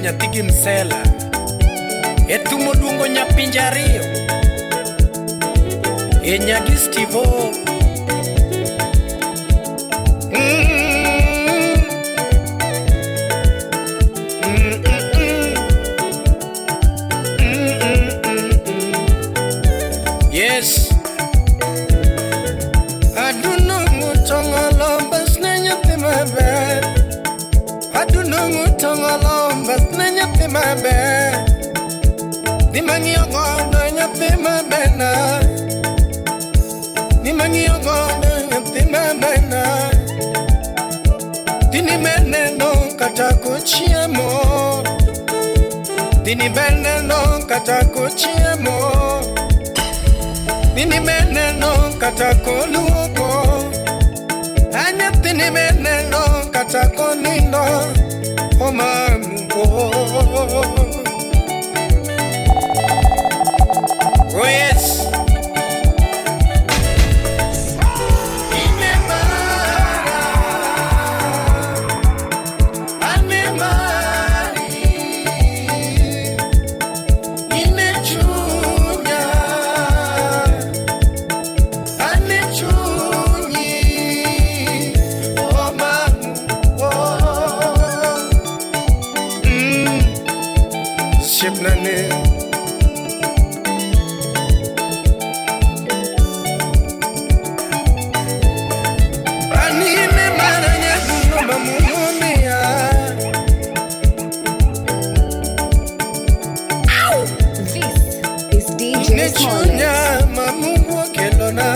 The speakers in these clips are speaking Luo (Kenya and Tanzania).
nyathi gi msela. E thum oluongo nyapinje ariyo. E nyagi Stivo. Mm, mm, mm. Mm, mm, mm, mm. Yes. Aduno ngutongolo mbasne nyathi maber. Aduno ngutongolo mbasne nyathi maber. Dhi mang'iyo godo nyathi maber na. Dhi mang'iyo godo nyathi maber na. Dini meneno kata kochiemo. Dini beneno kata kochiemo. Dini meneno kata koluoko. Anyathini meneno kata konindo. Oh mamu oh. Oh yes. Ine mara, ane mari, ine chunya, ane chunyi, oh mamu, oh. Shipnane. Anime maranya duno mamunia. This is DJ Ine Smollett. chunya mamungu okelona.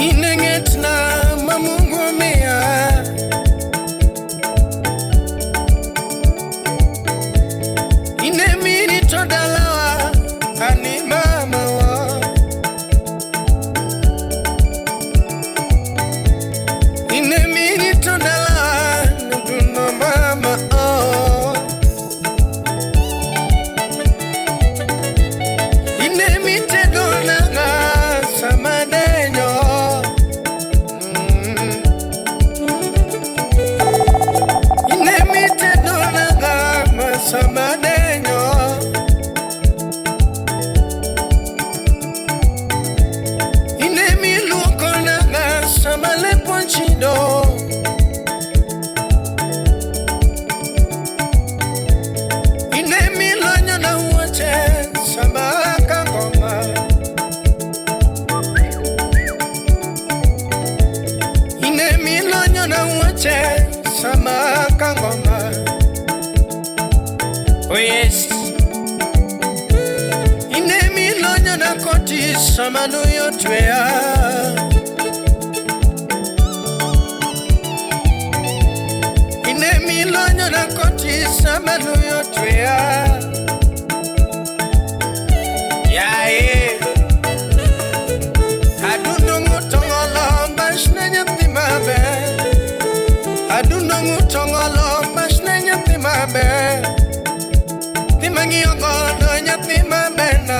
Ine ng'etna mamungu omiya. Ine mirito dalawa ani mamawa. Ine mirito dalawa duno mama oh. Ine mitedo nanga sama denyo. Ine mitedo nanga sama denyo. Ine miluoko nanga sama lepo chido. Ine milonyo na wuoche sama kangoma. Ine milonyo na wuoche sama kangoma. Oh yes. Ine milonyo na koti sama luyo twea. Ine milonyo na koti sama luyo twea. Yae. Adundo ngutongolo mbashne nyathi maber. Adundo ngutongolo mbashne nyathi maber. Nyathi mang'iyo godo nyathi maber na.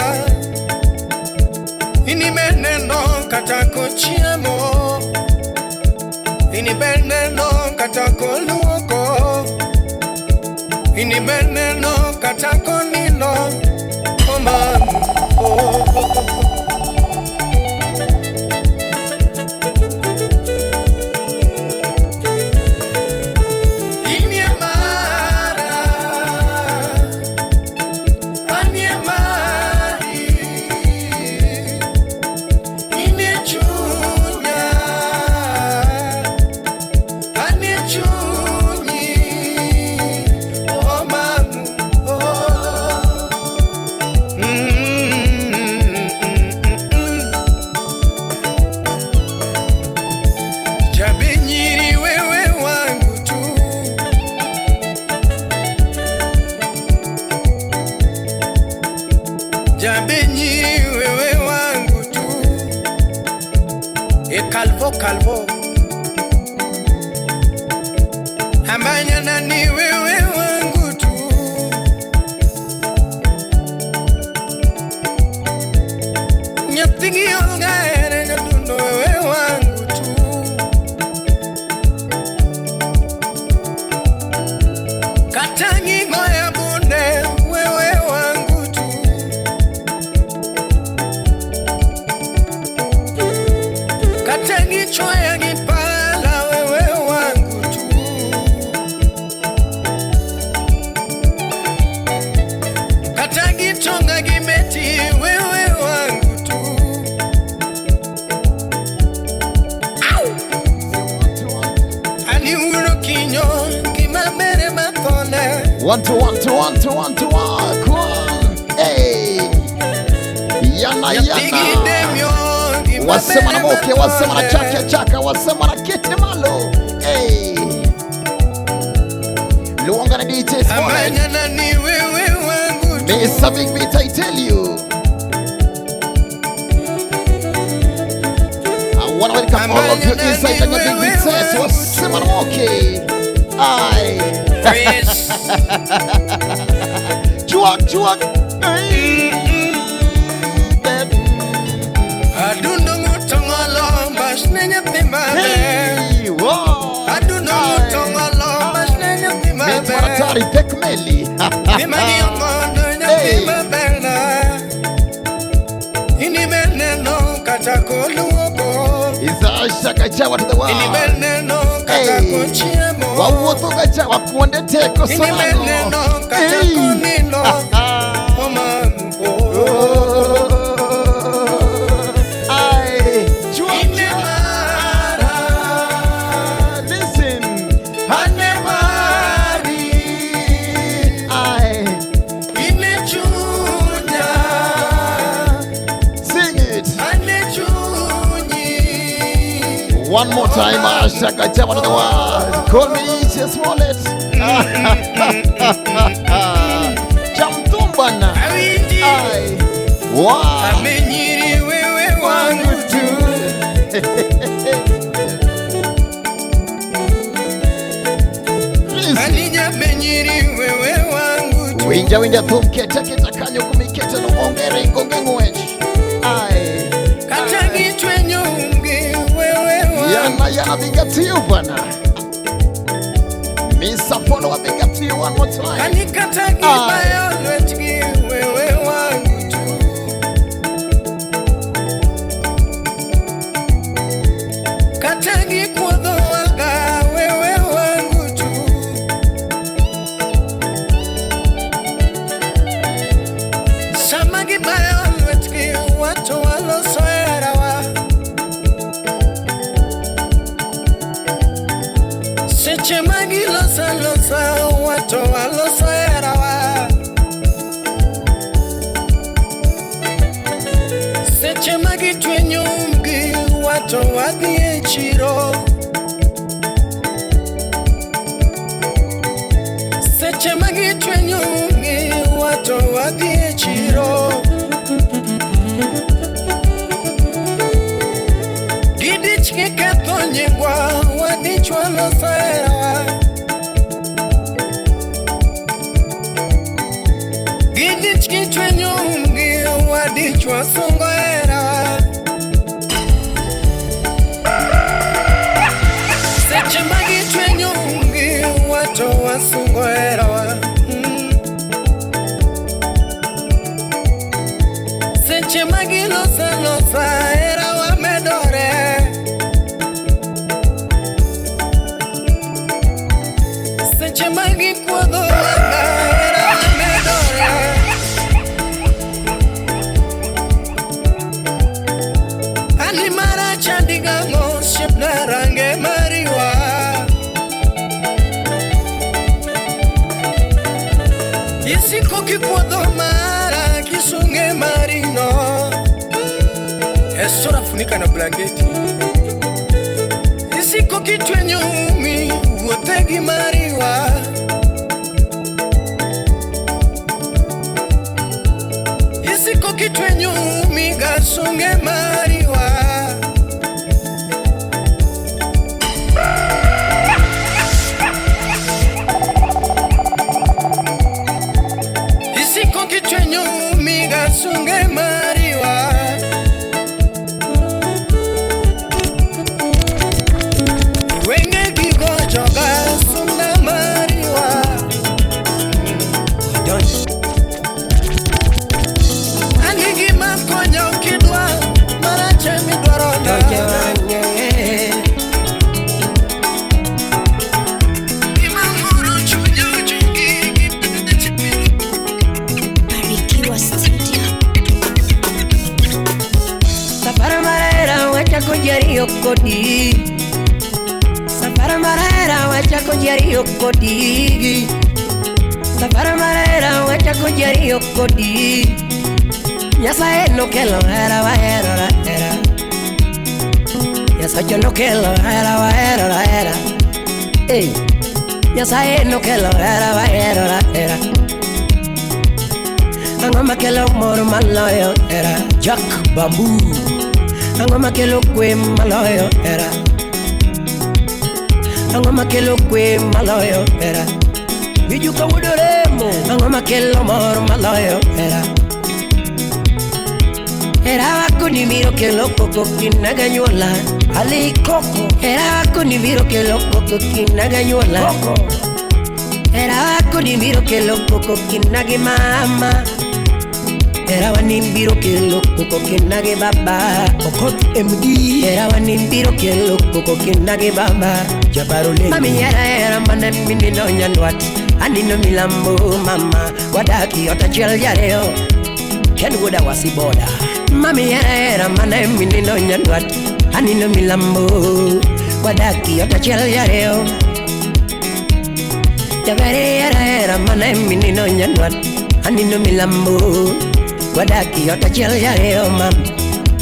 Ini beneno kata kochiemo. Ini beneno kata koluoko. Ini beneno kata konindo. Oh mamu, oh, oh, oh. Inie mara, anie mari, inie chunya, anie chunyi, oh mamu, oh. Mm. Jabenyiri wewe wangu tu. Jabenyiri wewe wangu tu. E kalvo kalvo. Ambanya nani wewe wangu tu. Nyathigi ongaere nyadundo wewe wangu tu. gichwaya gi pala wewe wangu tu. Kata gitonga gi beti wewe wangu tu. Ani wuoro kinyo gima bere mathone. One, two, one, two, one, two, one, two, one. Come on. Hey. Yana, Nyathi gi yana. demyo gima Wasema na bere moke, wasema na mathone. chaka chaka, wasema na kete malo. Hey. Luonga na DJ Smollett. Amanyana ni wewe wangu tu. Mr. Big Beat, I tell you. I wanna welcome all of you inside the Big Beat set. Wasema na moke. Aye. Fresh. Chuak, chuak. Hey. Adundo ngutongolo mbasne nyathi maber. Hey. Whoa. Adundo ngutongolo mbasne nyathi Mit maber. Maratari Pek Meli. Mimagi ongondo nyathi Hey. maber na. Inimeneno kata koluoko. Iza shaka to the world. Inimeneno kata Hey. kochiemo. Wawuotho gacha wakuonde teko Inimeneno sonang'o. kata Hey. konindo. Omambo. Ai. Chua, Ine chua. mara. Listen. Ane mari. Ai. Ine chunya. Sing it. Ane chunyi. One more time, Shaka Java to the world. Call me DJ Smollett. Chamtumbana. Awinji. Ai. Wow. Amenyiri wewe wangu tu. Listen. Aninya menyiri wewe wangu tu. Winja winja thum keta keta kanyo kumiketa no onge ringo onge ng'wech. Ai. Kata gitwenyo umgi wewe wangu. Yana yana big up to you bana. Mr. Follower big up to you one more time. Ani kata gibayo lwetgi wewe wangu tu. Kata gikuodho wanga wewe wangu tu. Sama gibayo lwetgi wato waloso herawa. Seche ma giloso alosa wato waloso herawa. Seche ma gitwenyo umgi wato wadhi e chiro. Seche ma gitwenyo umgi wato wadhi e chiro. Gidich giketho nyingwa wadich waloso herawa. Gidich gitwenyo umgi wadich wasungo herawa. Seche ma gitwenyo umgi wato wasungo herawa. Seche ma giloso alosa herawa medore. Seche ma gikuodho wanga herawa medore. Ani marach andigang'o osiepna range mariwa. Isiko kikuodho mara kisunge marino. Esora funika na blanketi. Isiko kitwenyo umi wuothe gi mariwa. Isiko kitwenyo umi gasunge mariwa. Isiko kitwenyo umi gasunge mariwa. Wenge gigo joga sumna mariwa. Ani gima konyo kidwa jariyo kodi. Safar marera wachako jariyo kodi. Safar marera wachako jariyo kodi. Nyasaye nokelo hera wahero hera. Nyasaye nokelo hera wahero hera. Hey. Nyasaye nokelo hera wahero hera. Ang'o makelo mor maloyo hera? Jack Bamboo. Ang'o makelo kwe maloyo hera? Ang'o makelo kwe maloyo hera? Mijuka wuod Oremo. Ang'o makelo mor maloyo hera? Hera wako ni biro kelo koko kinaga nyuola. Ali Koko. Hera wako ni biro kelo koko kinaga nyuola. Koko. Hera wako ni biro kelo koko kinagi mama. Hera wani biro kelo koko kinagi baba. Okoth MD. Hera wani biro kelo koko kinagi baba. Jabaro Lady. Mami hera hera mane minino nyandwat. Anino milambo mama. Wadaki ot achiel jariyo. Ken wuoda wasiboda. Mami hera hera mane minino nyandwat. Anino milambo. Wadaki ot achiel jariyo. Jabere hera hera mane minino nyandwat. Anino milambo. Wadaki ot achiel jariyo mam.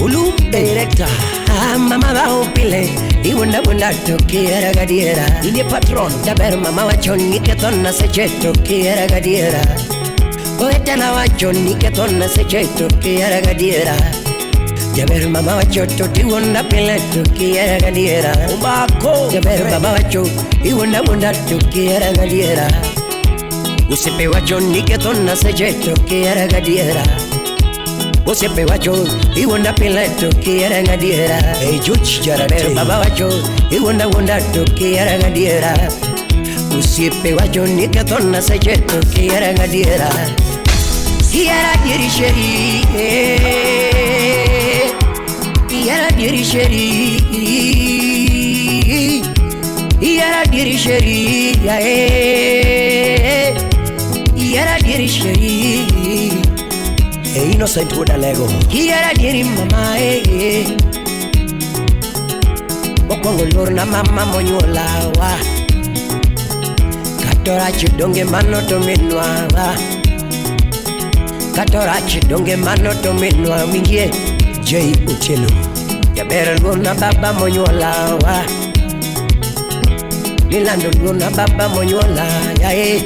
Ulum director. Ah, mama bao pile. Iwunda wunda to kihera gadiera. Inie patron. Jaber mama wacho ni kethona seche to kihera gadiera. Owetena wacho ni kethona seche to kihera gadiera. Jaber mama wacho to tiwunda pile to kihera gadiera. Umako. Jaber baba wacho iwunda wunda to kihera gadiera. Osiepe wacho ni kethona seche to kihera gadiera. Osiepe wacho iwunda pile to kihera gadiera. Hey George Jarate. Jaber baba wacho iwunda wunda to kihera gadiera. Osiepe wacho ni kethona seche to kihera gadiera. Kihera dieri sheri. Kihera dieri sheri. Kihera dieri sheri. Kihera dieri sheri. Hey Innocent wuod Alego. Kihera dieri mama. Mokwongo luorna mama monyuolawa. Kata rach donge mano to minwa. Kata rach donge mano to minwa winjie. J Otieno. Jaber luorna baba monyuolawa. Nilando luorna baba monyuola yae.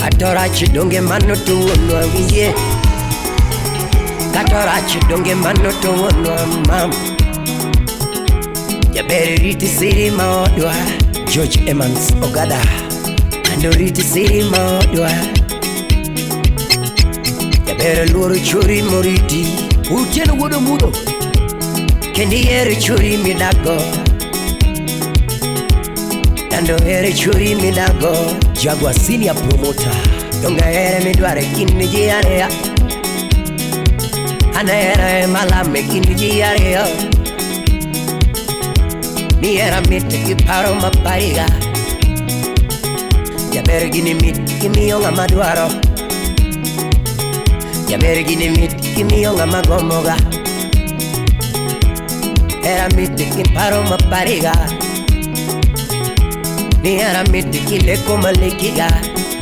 Kata rach donge mano to wuonwa winjie. Kata rach donge mano to wuonwa mam. Jaber riti siri maodwa. George Evans Ogada. Ando riti siri maodwa. Jaber luoro churi moriti. Otieno wuod Omudo. Kendo ihero churi midago. Ando here churi midago. Jaguar senior promoter. Donge here midwaro e kind ji ariyo. An ahero malame kind ji ariyo. Ni hera mit gi paro mapariga. Jaber gini mit kimiyo ng'ama dwaro. Jaber gini mit kimiyo ng'ama gomboga. Hera mit gi paro mapariga. Ni hera mit gi leko malekiga.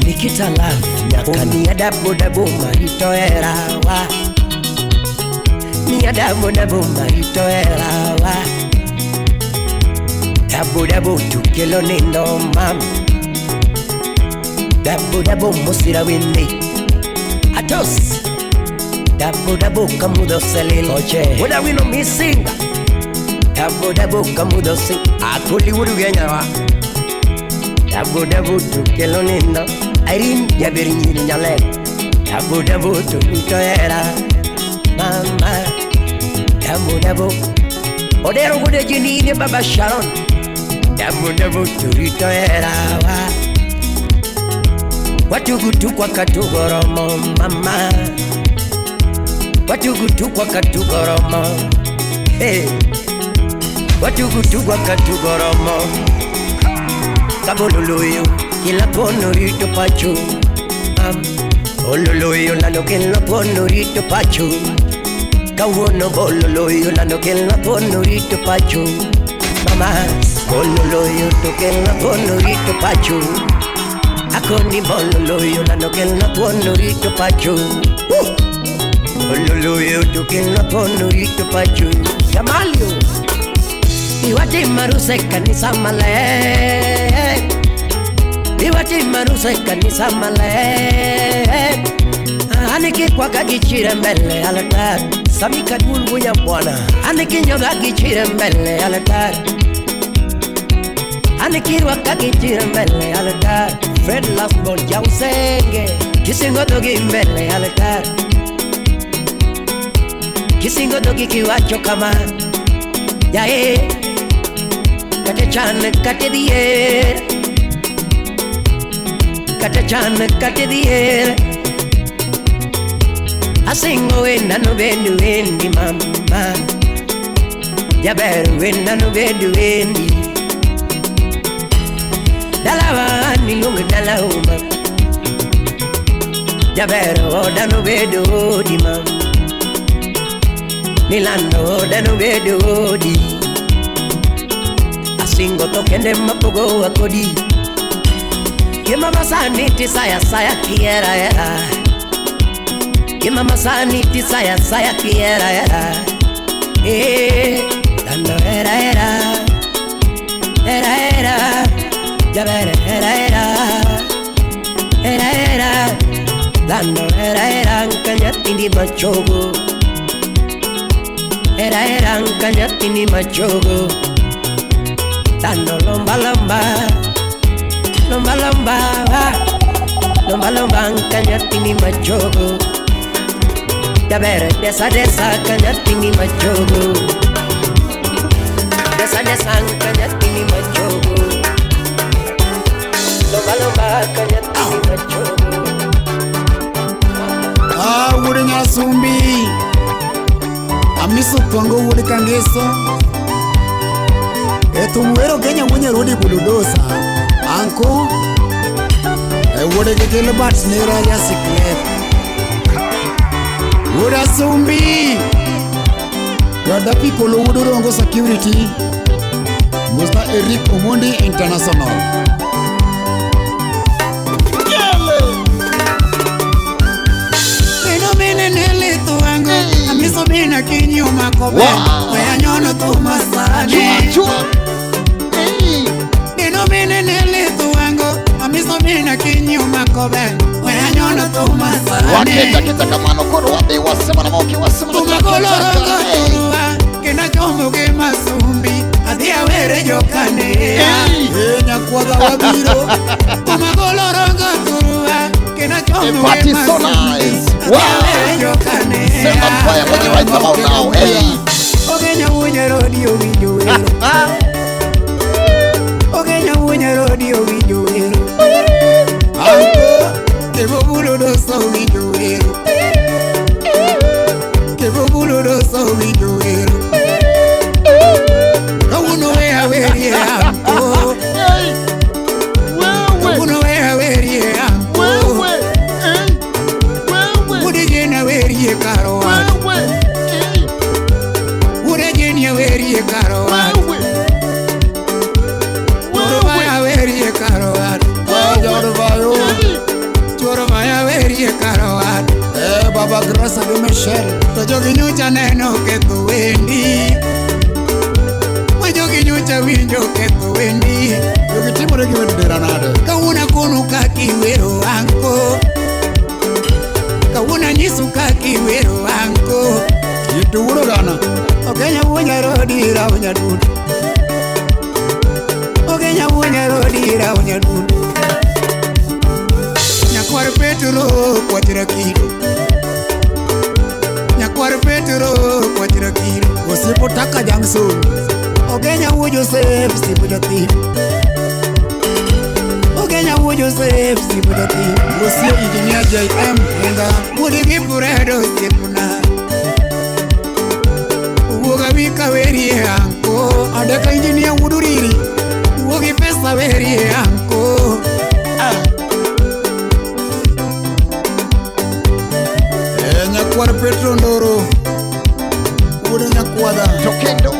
Nikita Love Nyakani. Miya dabo dabo marito hera wa. Miya dabo dabo marito hera wa. Dabo dabo to kelo nindo mam. Dabo dabo mosira wende. Atos. Dabo dabo kamudho selil. Oche. Wuoda wino misinga. Dabo dabo kamudho sing. Akoli wuod Ugenya. Dabo dabo to kelo nindo. Irene jaber nyiri nyaler. Dabo dabo to rito hera mama. Dabo dabo. Odero wuod Jenine baba Sharon. Dabo dabo to rito hera wa. Watugutukwa katugoromo mama. Watugutukwa katugoromo. Hey. Watugutukwa katugoromo. Kabololoyo kila pono rito pacho. Ololoyo lalo kila pono rito pacho. Kawuono bololoyo lando kelna thuon rito pacho. Mama bololoyo to kelna thuon rito pacho. Akoni bololoyo lando kelna thuon rito pacho. Bololoyo to kelna thuon rito pacho. Jamalio Iwati maruse kanisa male. Iwati maruse kanisa male. Aniki kwa kagichire mbele altar. Samika dulgu ya bwana. Aniki nyoga gichire mbele altar. Aniki wakagichire mbele altar. Fred Lasbon jausenge. Kisingo dogi mbele altar. Kisingo dogi kiwacho kama yae. Kate chan kate dier. Kate chan kate dier. Asingo wenda no bedu wendi mama. Jaber wenda no bedu wendi. Dalawa ni lunga dalauma. Jaber oda no bedu odi mama. Nilando oda no bedu odi. Asingo tokende mapogo akodi. Kima masani tisaya saya kiera era. Mama sani tisaya saya kiera era. Eh, dando era era. Era era. Jabere era era. Era era. Dando era era nkanyatini machogo. Era era nkanyatini machogo. Dando lomba lomba. Lomba lomba. Lomba lomba nkanyatini machogo. Jabere desa desa kanyatini machogo. Desa desa kanyatini machogo. Lomba lomba kanyatini machogo. Ah, wuod Nyasumbi. Amiso pango wuod Kangeso. E thum wero Kenya wuonye rudi bulldozer. Anko e wuode gi Gilbert nera jasiklet. Wuod Asumbi. Gaddafi Kolo wuod Orongo Security. Mr. Eric Omondi International. Neno mene nele tuango. Amiso bina kinyo makobe. Wea nyono tumasane. Neno mene nele tuango. Amiso bina kinyo makobe. Wea nyono tumasane. Waketa kita kamano koro wadhi wasema na moki wasema na Tumagoloro turua. Kena chombo ke masumbi. Adhi awere jokane. Eh, nyakwadha wabiro. Tumagoloro turua. Kena chombo The party ke so masumbi. nice. Wow. Send the fire when you right about now. Hey. Ogenya wunya rodi owinjo wero. Ogenya wunya rodi owinjo wero. Anko Kebubulo doso owinjo wero. Kebubulo doso owinjo wero. Kawuono we awerie anko. Hey. Wewe. Kawuono we awerie anko. Wewe. Hey. Wewe. Wude jena werie karo wat. Wewe. Hey. Wude jeni werie karo wat. Wewe. Wewe werie karo wat. Wewe. Hey. Choro maya werie karo wat. Eh, Baba Grace gi Michelle. To jogi nyocha neno ketho wendi. Ma jogi nyocha winjo ketho wendi. Jogi timore gi wend dera nade? Kawuono akono kaka iwero anko. Kawuono anyisu kaka iwero anko. Itu wuod ogana. Ogenya wuonya rodi rawo nyadundo. Ogenya wuonya rodi rawo nyadundo. Nyakwar Petro kwachira kido. Nyakwar Petro kwachira kido. Osiepo Taka Junction. Ogenya wuo Joseph Sipo jathim. Ogenya wuo Joseph Sipo jathim. Osie Engineer JM Hinga. Wuod gi Fredo osiepna. Wuog awika werie anko. Adeka Engineer wuod Uriri. Wuog gi pesa werie anko. Eh, Nyakwar Petro Ndoro. wuod Nyakwadha. Tokendo.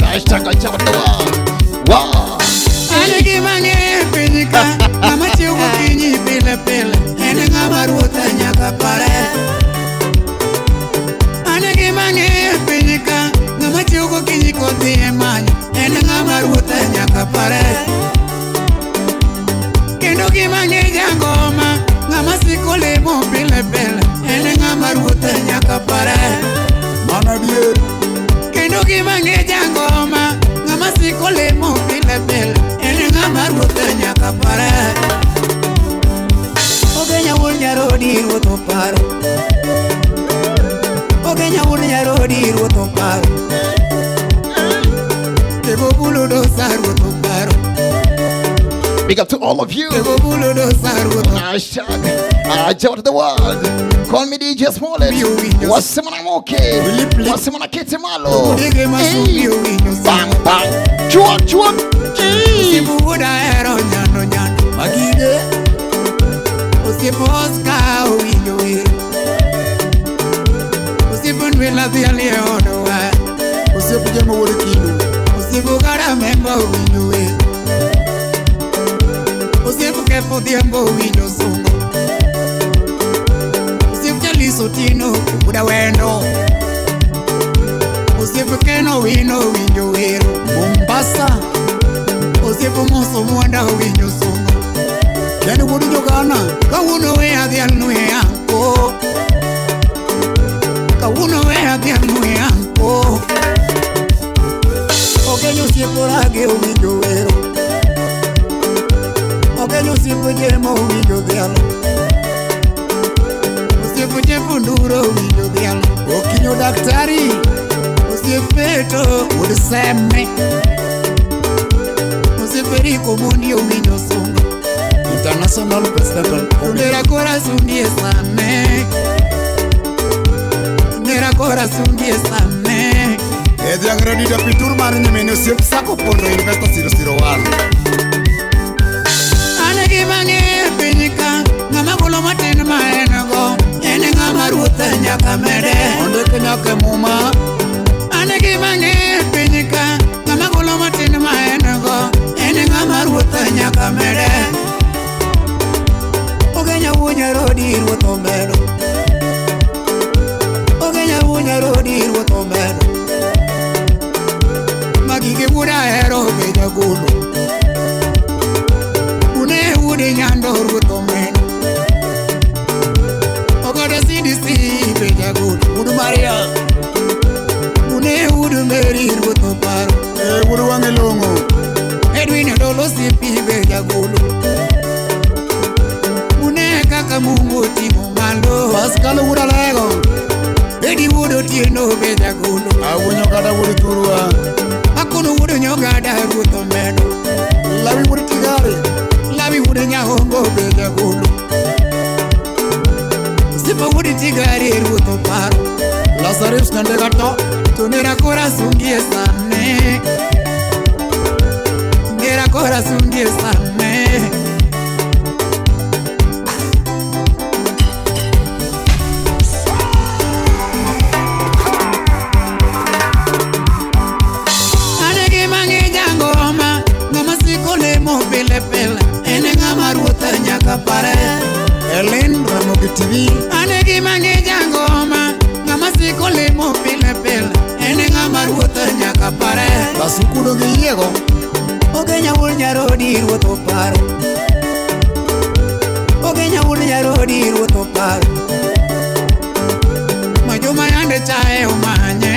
Hashtag Achawa. Wow. An gima ang'eyo e piny ka, ng'ama chiew gokinyi pile pile, en ng'ama ruoth nyaka pare. An gima ang'eyo e piny ka, ng'ama chiew gokinyi kodhi e manyo, en ng'ama ruoth nyaka pare. Kendo gima ang'eyo jangoma, ng'ama siko lemo pile pile, en ng'ama ruoth nyaka pare. Mano adier. Kendo gima ang'eyo jangoma, ng'ama siko lemo pile pile, en ng'ama ruoth nyaka pare. Ogenya wuon nyarodi ruoth oparo. Ogenya wuon nyarodi ruoth oparo. Tego buludosa ruoth oparo. Big up to all of you. Tego buludosa ruoth oparo. Hashtag Achawa to the world. Call me DJ Smollett. Wasimana Moke. Wasimana Ketemalo. Odege masubi owinjo Bang bang. Chua chua. Osiepo wuod ahero nyando nyando. Magige. Osiepo Oscar owinjo wer. Osiepo Ndwela dhial e odwa. Osiep Jemo wuod Kindu. Osiepo Karamemba owinjo wer. Osiepo Kefo Odhiambo owinjo sungo. Osiep Jaliso Tino wuod Awendo. Osiep Ken Owino owinjo wer. Mombasa. Osiepo Moso Mwanda owinjo sungo. Ken wuod Jogana. Kawuono we adhial nwe anko. Kawuono we adhial nwe anko. Ogenyo osiepo Rage owinjo wero. Ogenyo osiepo Jemo owinjo dhialo. Osiepo Jeff Nduro owinjo dhialo. Okinyo daktari. Osiep Beto Wuod Seme. Osiep Eriko Mondi owinjo sungo. International Presidential Committee. Ndera kora sundie sane. Ndera kora sundie sane. E dhiang' Radida Pitur mar nyimine osiep Sako Pondo Investor 001. An gima ang'eyo e piny ka, ng'ama golo matin ma en go, en ng'ama ruoth nyaka mede. Ondik nyaka e muma. An gima ang'eyo e piny ka, ng'ama golo matin ma en go, en ng'ama ruoth nyaka mede. Ogenya wuo nyarodi ruoth omedo. Ogenya wuo nyarodi ruoth omedo. Magige wuod ahero be jagolo. Une wuod nyando ruoth omedo. Ogodo CDC be jagolo. Wuod Maria. Une wuod Mary ruoth oparo. E wuod wang'e long'o. Edwin Odolo CP be jagolo. Une kaka Mungu oting'o malo. Pascal wuod Alego. Edi wuod Otieno be jagolo. Awuonyo kata wuod Thurwa. Akono wuod Nyogada ruoth omedo. Lawi wuod Tigare. Lawi wuod Nyahongo be jagolo. Sipa wuod Tigare ruoth oparo. Lazarus Nyandega to. To nera kora sungie sane. Nera kora sungie sane. An gima ang'e jangoma, ng'ama siko lemo pile pile, en ng'ama ruoth nyaka pare. Ellen Ramogi TV. An gima ang'e jangoma, ng'ama siko lemo pile pile, en ng'ama ruoth nyaka pare. Kasuku donge iyiego. Ogenya wuod nyarodi ruoth oparo. Ogenya wuod nyarodi ruoth oparo. Ma joma yande chae omanye.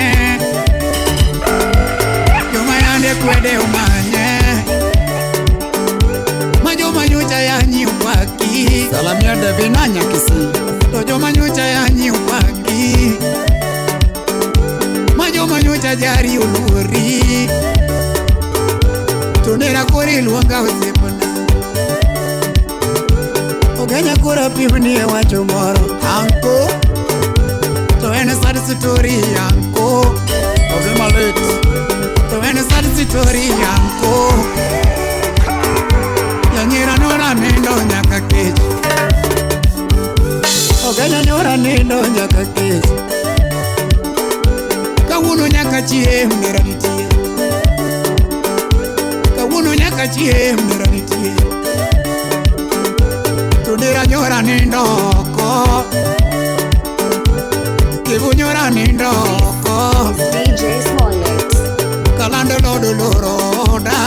Joma yande kwede omanye. Ma joma nyocha yanyi opaki. Salamia Devina Nyakisi. To joma nyocha yanyi opaki. Ma joma nyocha jari oluori. To nera kori luonga osiepna. Ogenya koro pimni e wacho moro. Anko. To en sad story anko. Odhi malit. To en sad story anko. Janyira nora nindo nyaka kech. Ogenya nyora nindo nyaka kech. chiem nera nitie. Kawuono nyaka chiem nera nitie. To nera nyora nindo oko. Kevo nyora nindo oko. DJ Smollett. Kalando lodo loroda.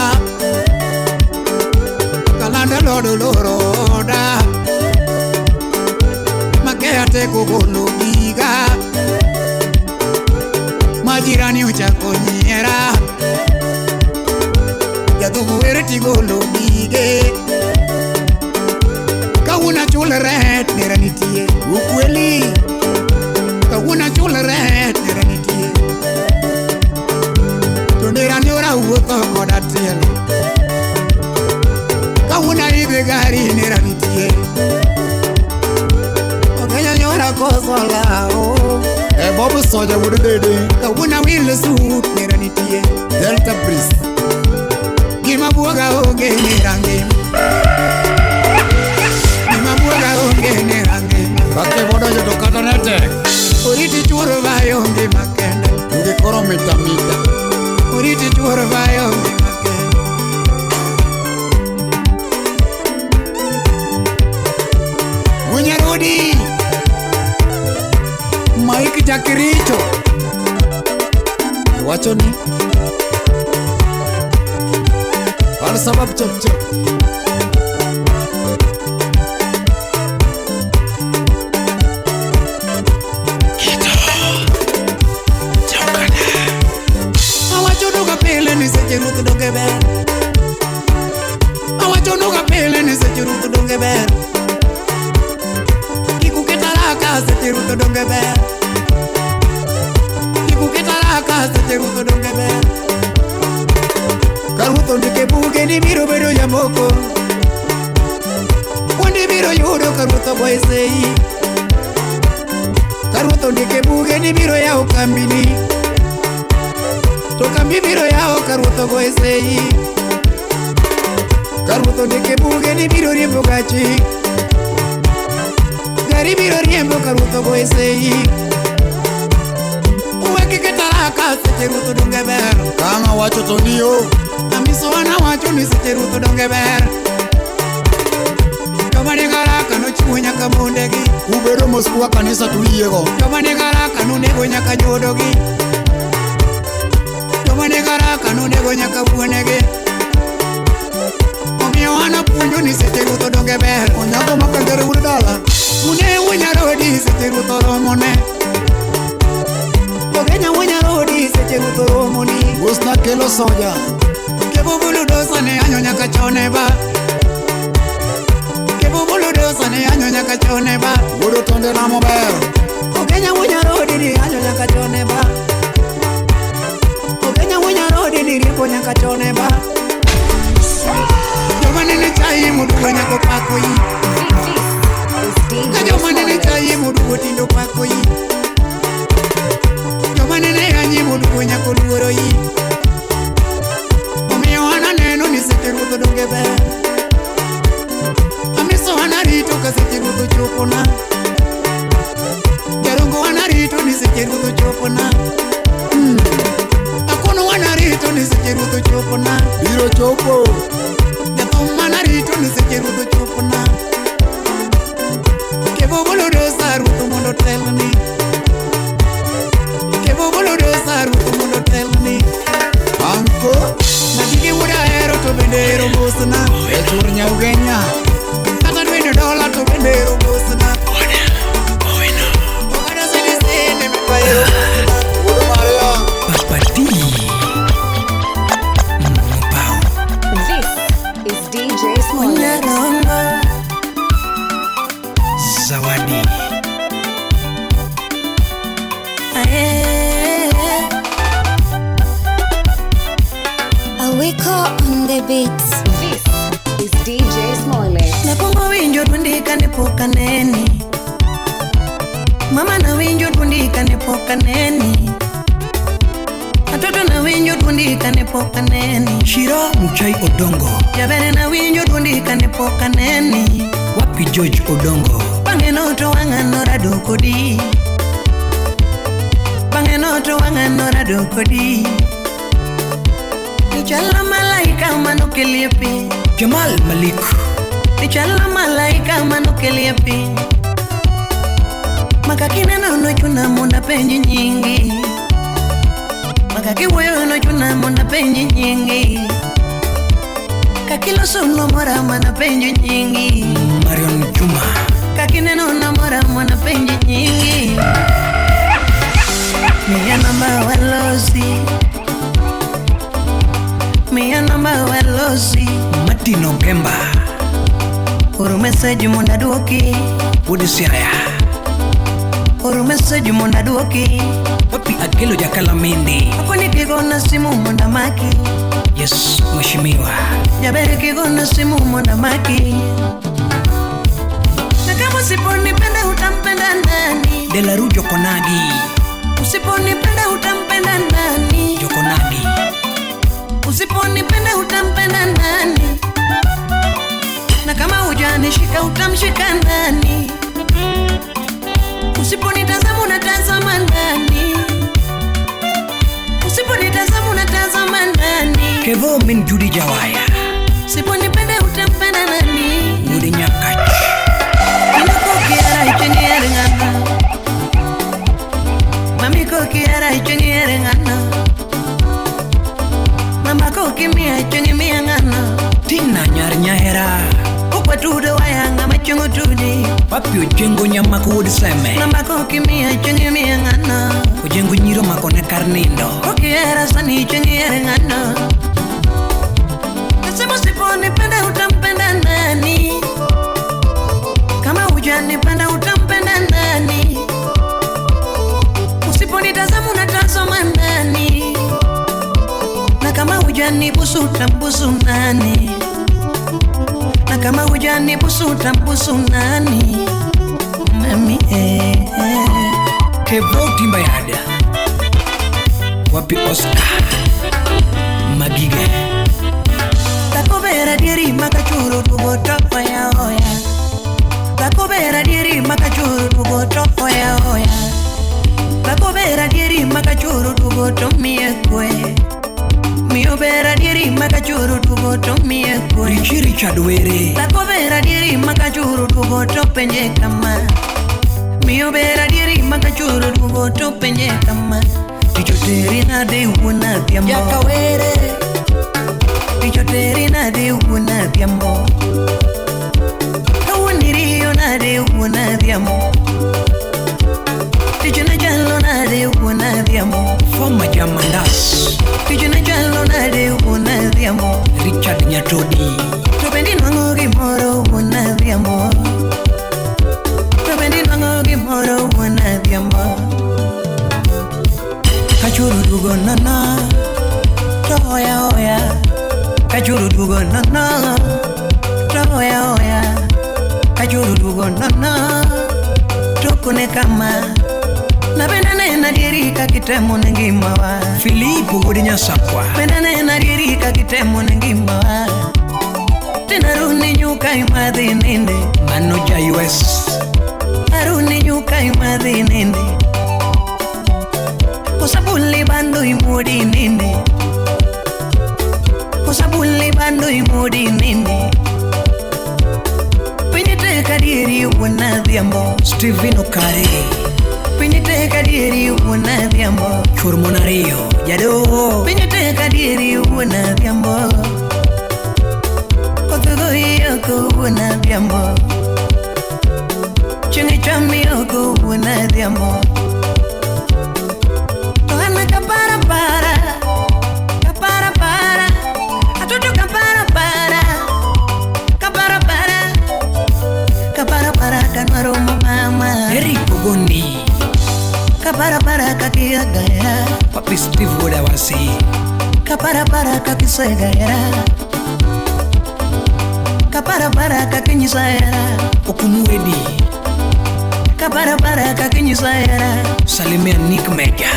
Kalando lodo loroda. Makea teko golo giga. Majirani ochako nyiera. Jadhugu were tigolo gige. Kawuono achul rent nera nitie. Ukweli. Kawuono achul rent nera nitie. To nera nyora wuotho koda tielo. Kawuono aidho gari nera nitie. Ogenya nyora koso lawo. E Bob Soja wuod Dede. Kawuono awil sut nera nitie. Delta Breeze. Gima buoga onge nera ngima. Gima buoga onge nera ngima. Kake bodonjo to kata ne tek. Oriti chuoro bayo ngima kende. Duge koro mita mita. Oriti chuoro bayo ngima kende. Wunyarodi Mike Jakiricho. Iwacho ni Al sabab chep chep. Awacho nuga pile ni seche ruoth donge ber. Awacho nuga pile ni seche ruoth donge ber. Kik uket haraka seche ruoth donge ber. Kik uket haraka seche ruoth donge ber. Ka ruoth ondike buge ni biro bedo jamoko. Kuonde biro yudo ka ruoth ogoye sei. Ka ruoth ondike buge ni biro yawo kambini. To kambi biro yawo ka ruoth ogoye sei. Ka ruoth ondike buge ni biro riembo gachi. Gari biro riembo ka ruoth ogoye sei. Uwe kik haraka seche ruoth donge ber. Kama wacho to niyo. Amiso an awacho ni seche ruoth donge ber. Joma nigi haraka nochiwo nyaka mondegi. Ubedo mos kuwa kanisa to uyiego. Joma nigi haraka nonego nyaka nyodogi. Joma nigi haraka nonego nyaka wuonegi. Omiyo an apuonjo ni seche ruoth donge ber. Onyango makangere wuod dala. Une wunyarodi seche ruoth oromone. Ogenya wunyarodi seche ruoth oromoni. Mosna kelo soja. Kevo buludosa ne anyo nyaka chone ba. Kevo buludosa ne anyo nyaka chone ba. Wuod otonde lamo ber. Ogenya wunyarodi ni anyo nyaka chone ba. Ogenya wunyarodi ni riembo nyaka chone ba. Joma nene chai mudugo nyaka pako yi. This is DJ Ka joma nene Smollett. chai mudugo tindo pako yi. Joma nene yanyi mudugo nyaka luoro yi. Omiyo an aneno ni seche ruoth donge ber. Amiso an arito ka seche ruoth ochopona. Jarongo an arito ni seche ruoth ochopona. Akono an arito ni seche ruoth ochopona. Biro chopo. Jathum an arito ni seche ruoth ochopona. Kevo bolodosa ruoth mondo otelni. Kevo bolodosa ruoth mondo otelni. Anko. Madigi wuod ahero to bende ero mosna. E chur nyaugenya. Kata dwende dola to bende ero mosna. Oganda CDC ne mitwa ero mosna. Wuod Maria. Papa D. Mopao. This is DJ Smollett. Zawadi. Awiko on the beats. This is DJ Smollett. Nakwongo winjo dwondi kane pok aneni. Mama nawinjo dwondi kane pok aneni. Atoto nawinjo dwondi kane pok aneni. Shiro Muchai Odongo. Jabere nawinjo dwondi kane pok aneni. Wapi George Odongo. Bang'e no to wang'a norado kodi. Bang'e no to to wang'a norado kodi. Ichalo malaika manokelie piny. Jamal Malik. Ichalo malaika manokelie piny. Makakineno nochuna mondo apenji nyingi. Makakiwuoyo nochuna mondo apenji nyingi. Kakiloso nomora mana penjo nyingi. Marion Juma. Kakineno nomora mana penjo nyingi. Miya namba walosi. Miya namba walosi. Martin Ogemba. Oro message mondo aduoki. Wuod Siaya. Oro message mondo aduoki. Papi Akelo Jakalamindi. Akoni kigona simu mondo amaki. Yes, mheshimiwa. Jaber kigona simu mondo amaki. Na kama usiponipenda utampenda nani? Delaru Jokonagi. Usiponipenda utampenda nani? Jokonagi. Usiponipenda utampenda nani? Na kama hujanishika utamshika nani? Usiponitazama unatazama nani? Usiponitazama unatazama nani? Kevo min Judy Jawaya. Usiponipenda utampenda nani? Wuod Nyakach. Inakokiara ichengere ng'ana. Mami kokiara ichengere ng'ana. Mama kokimia ichengimia ng'ana. Tina nyar Nyahera. Okwatudo waya ng'ama chungo tudi. Papi Ojengo nyamako wuod Seme. Mama kokimia ichengimia ng'ana. Ojengo nyiro makone kar nindo. Kokiera sani ichengere ng'ana. Nasema usiponipenda utampenda nani? Kama hujanipenda utampenda nani? Usiponitazama unatazama nani? Na kama hujanibusu utambusu nani? Na kama hujanibusu utambusu nani? Mami eh, eh. Kevo Timbayada. Wapi Oscar Magige. Takobera dieri makachuru dugo to oya oya. Takobera dieri makachuru dugo to oya oya. Takobera dieri makachuru dugo to mie kwe. Mio bera dieri makachuru dugo to mie kwe. Richi Richard Were. Takobera dieri makachuru dugo to penje kama. Mio bera dieri makachuru dugo to penje kama. Tichoteri nade wuona dhiambo. Jakawere. Tichoteri nade wuona dhiambo. Kawuoniriyo nade wuona dhiambo. Tichona chalo nade wuona dhiambo. Foma Jamandas. Tichona chalo nade wuona dhiambo. Richard Nyatodi. To bende nwang'o gimoro wuona dhiambo. To bende nwang'o gimoro wuona dhiambo. Kachuru dugo nono to oya oya. Kachuru dugo nono to oya oya. Kachuru dugo nono to kone kama. Napenda nena dieri kakitemo ne ngimawa. Filipo wuod Nyasakwa. Penda nena dieri kakitemo ne ngimawa. Tena runi nyuka imadhi ninde. Mano ja US. Aruni nyuka imadhi ninde. Kosabuli bando imudi ninde. Kosabuli bando imudi ninde. Pinyi teka dieri wuona dhiambo. Steven Okare. Pinyi teka dieri wuona dhiambo. Chuor mon ariyo jadoho. Pinyi teka dieri wuona dhiambo. Koth goyi oko wuona dhiambo. Chieng' ichami oko wuona dhiambo. To an kapara para. Kapara para. Atoto kapara para. Kapara para. Kapara para kanwaro mama. Eric Ogondi. Kapara para kakiagaya. Papi Steve wuod Awasi. Kapara para kakisegayera. Kapara para kakinyisayera. Okumwedi. Kapara para kakinyisayera. Salimia Nick Meja.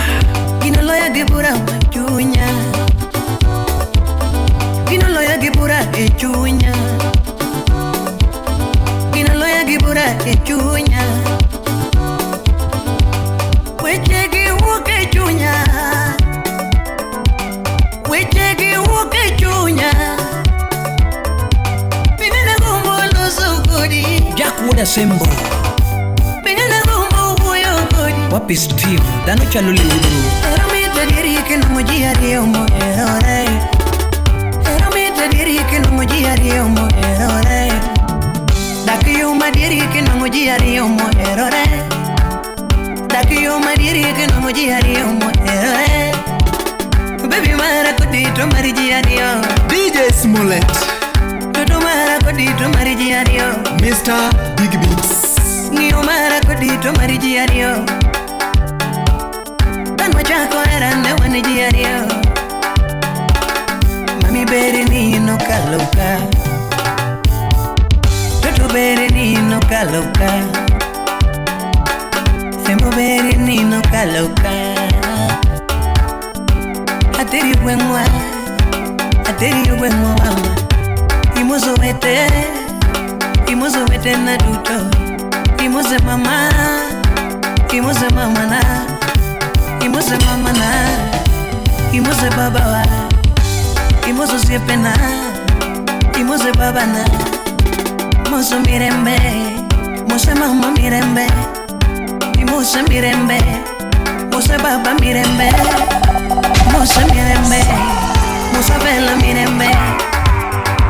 Ginoloya gi bura chunya. Ginoloya gi bura e chunya. Ginoloya gi bura e chunya. Weche gi wuok e chunya. Wuoda Sembo. Bengana gombo wuoyo kodi. Wapi Steve, dhano chalo liudu. Hera mit adieri kendo ji ariyo moherore. Hera mit adieri kendo ji ariyo moherore. Dak yo madieri kendo ji ariyo moherore. Dak yo madieri kendo ji ariyo moherore. Baby mara kodi to mar ji ariyo. DJ Smollett. Toto mara kodi to mar ji ariyo. Mr. Big Beats. Ng'iyo mara kodi to mar ji ariyo. Kan wachako hera ne wan ji ariyo. Mami beri ni nokalo ka. Toto beri ni nokalo ka. Sembo beri ni nokalo ka. Ateri gweng'wa, ateri gweng'wa mama. Imoso wete na duto. Imose mama na. Imose mama na. Imose baba wa. Imose osiepe na. Imose baba na. Mose mirembe, mose mama mirembe. Imose mirembe, mose baba mirembe. Mose mirembe, mose bella mirembe.